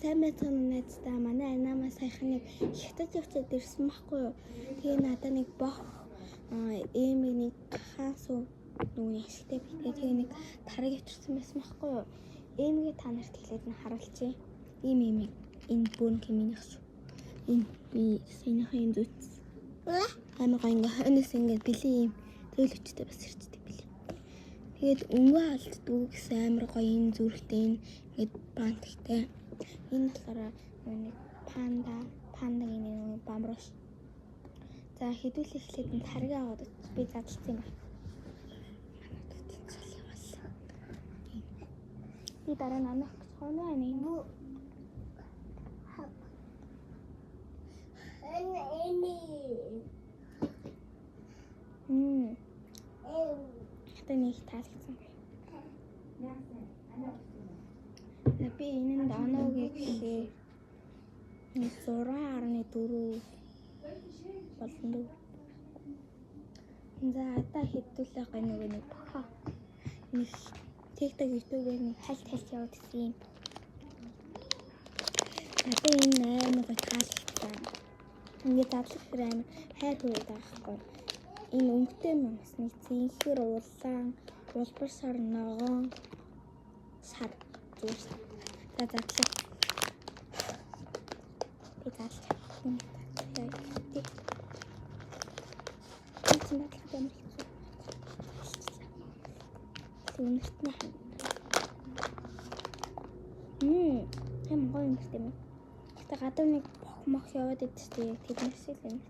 Сайн байцгаана уу найздаа. Манай Анамаа саяхан нэг хятад явцад ирсэн байхгүй юу? Тэгээ надад нэг бох эмиг нэг хаан суу нөгөө ашигтай битээ. Тэгээ нэг тараг авчирсан байсан байхгүй юу? Эмигээ та нарт эхлээд нь харуулчих. Ийм эмиг энэ бүрэн хэмээнийх шүү. Энэ би саяныхаа юм зүүцсэн. Амар гоё ингээ хойноос ингээ бэлэн юм зөөлөчтэй бас ирчдэг бэлэн. Тэгээд өнгөө алддгүй гэсэн амар гоё юм зүрхтэй энэ ингээд банттай. Энэ болохоор нэг пандагийн нэг бамбруш. За хэдүүлээ эхлээд энэ тараг аваад би задлсан юм байна. Би дараа нь анах гэж хоноо байна. Одоо нэг таалагдсан. Би энэнд оноогүй гэхээр 6.4 болно дөө. За одоо хэдүүлээ гай нөгөө нэг бохоо. Нэг TikTok YouTube-ээр нэг хальт хальт яваад ирсэн юм. Одоо энэ амар гой таалагдсан. Ингээд задлах хэрэг амар хайр хүрээд байгаа байхгүй. Энэ өнгөтэй юм бас нэг цэнхэр улаан, улбар сар, ногоон сар зүгээр шүү. За задлаа. Би задлах. Би чинь задлахад амар хэцүү. Үнэрт нь. Тийм гоё үнэрт юм. Гэтэ гадуур нэг бох мох яваад идэв шүү дээ. Тэднээс л үнэрт.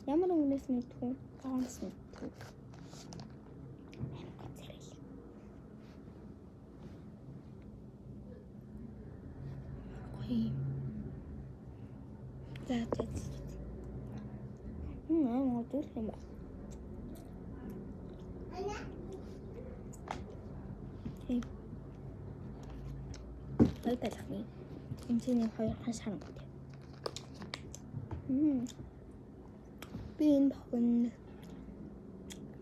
Ямар өнгөнөөс мэдгүй, ногоноос мэдгүй. Амар гоё царай. Гоё. За за. Амар гоё юм байна. Тийм. Хоёр талхны. Энэ чинь нэг хоёр хан шарангуй. Би энэ бохын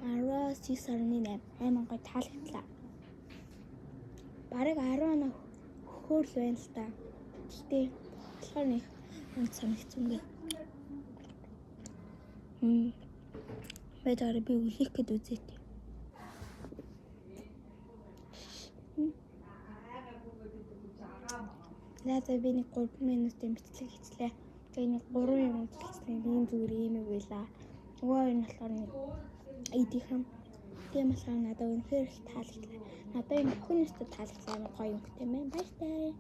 19.8 амар гоё таалагдлаа. Бараг 10 оноо хөөр л байна л та. Гэхдээ болохоор нэг онц санагдсангүй. Байж байгаа би үлээх гээд үзээт. За би нэг 3 минутын бичлэг хийчлээ. Тэгээ нэг 3 юм үзэлцсэн. Ийм зүгээр ийм юм байла. Нөгөө хоёр нь болохоор нэг эдийнхэн. Тийм болохоор надад үнэхээр их таалагдлаа. Надад энэ бүхэн өстө таалагдлаа, амар гоё өнгөтэй байна. Баяртай.